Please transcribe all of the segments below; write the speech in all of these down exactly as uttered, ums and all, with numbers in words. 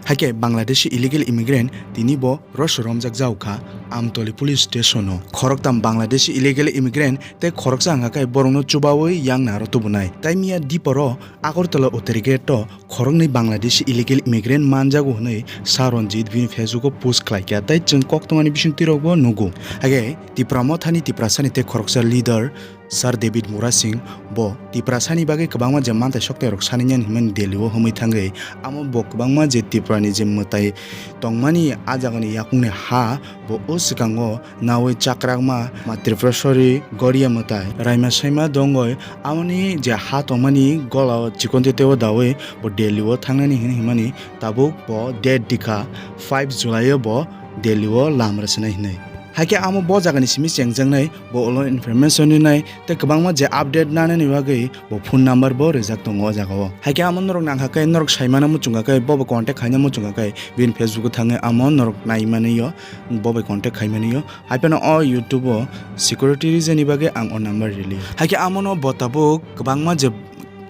Haikhe Bangladeshi illegal immigrant tini bo roso romjak jaokha Amtoli police station o. Khoroktham Bangladeshi illegal immigrant tei khoroksa wngkha khe borokno chubawi yang naro tubunai. Tai miya diporo Agartala Uttar gate o khoroknwi Bangladeshi illegal immigrant manjago hwnwi Saronjit bini Facebook o post khlaikha tei chwng koktwmani bisingtwi rokbo nugo. Haikhe Tipra Mothani Tiprasani tei khoroksa leader Sir David Murasing bo Tiprasani bagwi kwbangma je manthai soktairok sanina hinmani Delhi o hwnwi thangwi, amo bo kwbangma je Tiprani je mwtai tongmani a jagani yakungni ha bo o swkango nawi chakrakma ma Tripurasori Goria mwtai raima saima dongoi, amoni je ha tongmani gola o chikonte teo dawi bo Delhi o thangnani hinwi hinmani tabuk bo date dikha five July o bo Delhi o lam rwchinai hinwi. Haikhe amo bo jagani simi chengjaknai, bo ulo information rinai tei kwbangma je update nanani bagwi bo phone number bo rijak tongo o jagao. Haikhe amo norok nangkha khe norok saimano muchungkha khe bobo contact khaina muchungkha khe bini Facebook o thangwi amo norok naimanio, bobo contact khaimanio. Haiphano o YouTube o security reason ni bagwi ang o number rili. Haikhe amono bo tabuk kwbangma je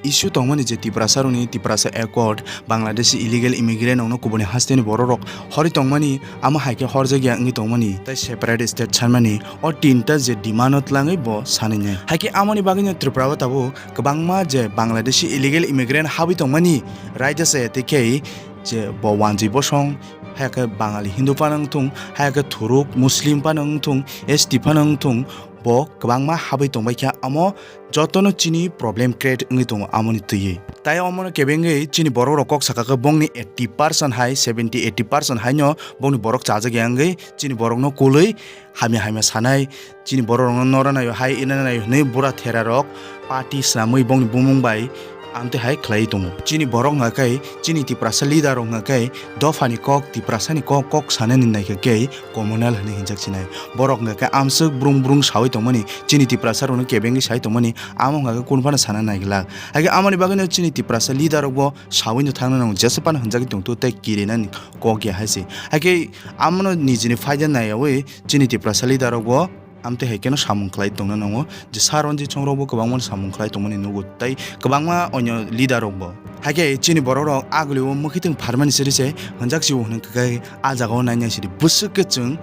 issue tongmani je Tiprasa rokni Tiprasa Accord, Bangladeshi illegal immigrant rokno kubuni hasteni borok rok horwi tongmani, amo hai khe horjakya wngwi tongmani tei separate state sanmani, o tinta je demand o twlangwi bo sanwi nai. Haikhe amoni bagwino Tripura o tabuk kwbangma je Bangladeshi illegal immigrant habwi tongmani raida se tei khe je bo wanjwi bosong, hai khe Bangali Hindu phano wngthung, hai khe Thuruk Muslim phano wngthung, S T phano wngthung, bo kwbangma habwi tongbai kha, amo jotono chini problem create wngwi tongo amoni twiwi. Tai omono kebengwi chini borok rok kok saka khe bongni eighty percent hai, seventy eighty percent haino bongni borok chajak ya wngwi chini borokno kulwi hamya hamya sanai, chini borok rokno nora naio hai ina naio hwnwi bura thera rok party swnamwi bongni bumung bai amtwi hai khlai tongo. Chini borok hwnka khe, chini Tiprasa leader rok hwnka khe, dophani kok, Tiprasani kok, kok sanani naikha khe communal hwnwi hinjak sinai. Borok hwnka khe amswk brung brung sawi tongmani, chini Tiprasa rokno kebengwi sai tongmani, amo hwnka khe kunu phano sana naiglak. Haikhe amoni bagwino chini Tiprasa leader rokbo sawino thangna nango, jesa phano hinjagwi tongthu tei kirinani kok ya hai se. Haikhe amono nijini phaida naiyawi chini Tiprasa leader rokbo amtwi hai kheno samung khlai tongna nango, je Sir Ranjit Song rokbo kwbangma samung khlai tongmani nugo, tei kwbangma onyo leader rokbo. Haikhe chini borok rok agulio mwkhwtwng pharmani siri se hwnjak sio hwnwi khe a jagao nainai sidi bwswk khe chwng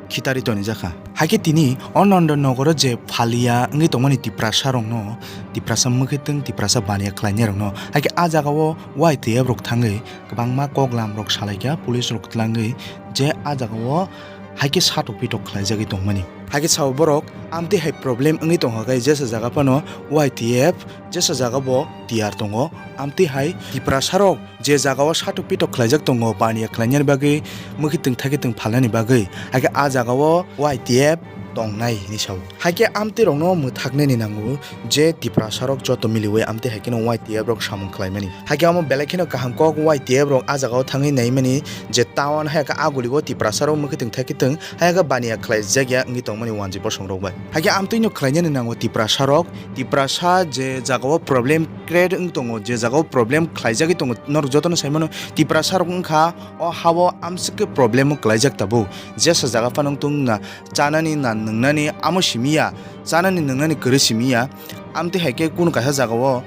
khitari tonijakha. Haikhe tini o Nonda Nogoro je phalia wngwi tongmani Tiprasa rokno, Tiprasa mwkhwtwng, Tiprasa baniya khlainai rokno, haikhe a jagao Y T F rok thangwi kwbangma koklam rok salaikha, police rok twlangwi je a jagao haikhe satok pitok khlaijagwi tongmani. Haikhe sao borok amtwi hai problem wngwi tongkha khe jesa jaga phano Y T F jesa jaga bo tiyar tongo. Amtwi hai Tiprasa rok je jagao satok pitok khlaijak tongo baniya khlainani bagwi, mwkhwtwng thakhwtwng phalnani bagwi, haikhe a jagao Y T F tongnai hinwi sao. Haikhe amtwi rokno mwthaknani nango je Tiprasa rok joto miliwi amtwi hai kheno Y T F rok samung khlaimani. Haikhe amo belai kheno kaham kok Y T F rok a jagao thangwi naimani je town hai khe agulio Tiprasa rok mwkhwtwng thakhwtwng hai khe baniya khlaijakya wngwi tongmani wanjwi bosong rok bai. Haikhe amtwino khlainani nango Tiprasa rok, Tiprasa je jagao problem create wng tongo, je jagao problem khlaijagwi tongo, norok jotono saimano Tiprasa rok wngkha o hao amswk khe problem o kwlaijak tabuk. Jesa jaga phano wngtong na chanani na nwngnani amo simiya, chanani nwngnani kwrwi simiya, amtwi hai khe kunu kaisa jagao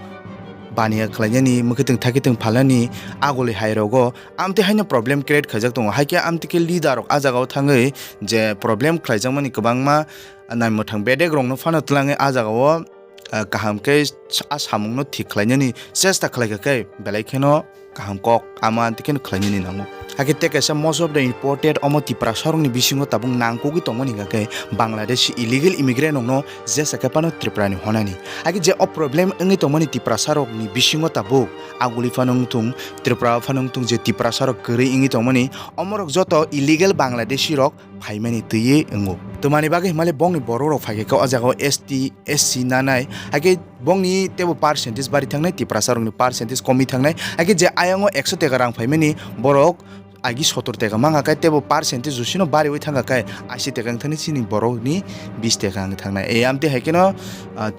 baniya khlainani, mwkhwtwng thakhwtwng phalnani, aguli hai rogo amtwi haino problem create khaijak tongo. Haikhe amtwi khe leader rok a jagao thangwi je problem khlaijakmani kwbangma naimwthang bedek rokno phano twlangwi a jagao, ah, kaham khe a samungno thik khlainani chesta khlaikha khe belai kheno kaham kok ama anti kheno khlainani nango. Hakhe tei kaisa most of the important omo Tiprasa rokni bisingo tabuk nangkukgwi tongmani hwnkha khe Bangladesh illegal immigrant rokno jesa khe phano Tripura ni honani. Hakhe je o problem wngwi tongmani Tiprasa rokni bisingo tabuk aguli phano wngthung, Tripura phano wngthung je Tiprasa rok kwrwi wngwi tongmani, omorok joto illegal Bangladeshi rok phaimani twiwi wngo. Twmani bagwi himale bongni borok rok phaikhe khe o jagao S T, S C nanai, hakhe bongni teibo percentage bari thangnai, Tiprasa rokni percentage komwi thangnai, hakhe je ayang o ekso teka rang phaimani borok agi sotor teka mangkha khe teibo percentage josino bariwi thangkha khe ashi teka wngthani chini borokni bis teka wngwi thangnai. E amtwi hai kheno, ah,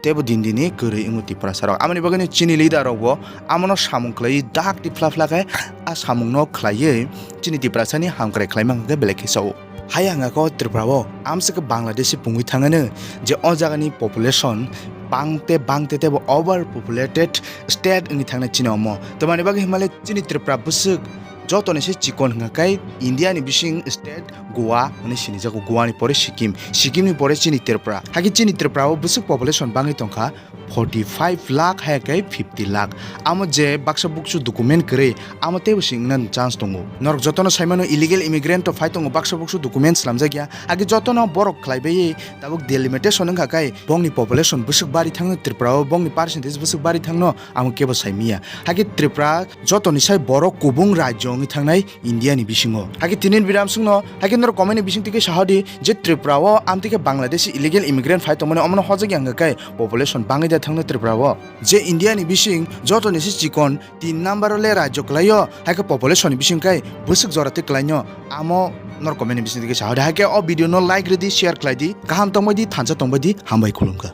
teibo din dini kwrwi wngo Tiprasa rok. Amoni bagwino chini leader rokbo amono samung khlaiwi dak ti phla phla khe a samungno khlaiwi chini Tiprasani hamkrai khlaima hwnkhe belai khe sao. Hai hwnga khe o Tripura o amswk khe Bangladeshi pungwi thangano, je o jagani population bangte bangte teibo overpopulated state wngwi thangna chini omo. Tamani bagwi hinmale chini Tripura bwswk jotoni se chikon hwnga khe India ni bising state Goa hwnwi sinijago, Goa ni pore Sikkim, Sikkim ni pore chini Tripura. Hakhe chini Tripura o bwswk population bangwi tongkha forty five lakh hai khe fifty lakh. Amo je baksa buksu document kwrwi, amo teibo se wngna chance tongo. Norok jotono saimano illegal immigrant to phai tongo, baksa buksu document slamjak ya. Hakhe jotono borok khlaibai tabuk delimitation wngkha khe bongni population bwswk bari thangno Tripura o, bongni percentage bwswk bari thangno amo kebo saimiya. Hakhe Tripura jotoni sai borok kubung rajyo wngwi thangnai India ni bisingo. Hakhe tinin biram sungno, hakhe norok comment ni bising tike sahodi je Tripura o amtike Bangladeshi illegal immigrant phai tongmani omono hojak ya hwnga khe population bangwi da thangno Tripura o. Je India ni bising jotoni se chikon tin number o le rajyo kwlaio, hakhe population ni bising khe bwswk jora twi kwlaino amo norok comment ni bising tike sahodi. Hakhe o video no like rwdi, share khlaidi, kaham tongbaidi, thansa tongbaidi, hambai khulumkha.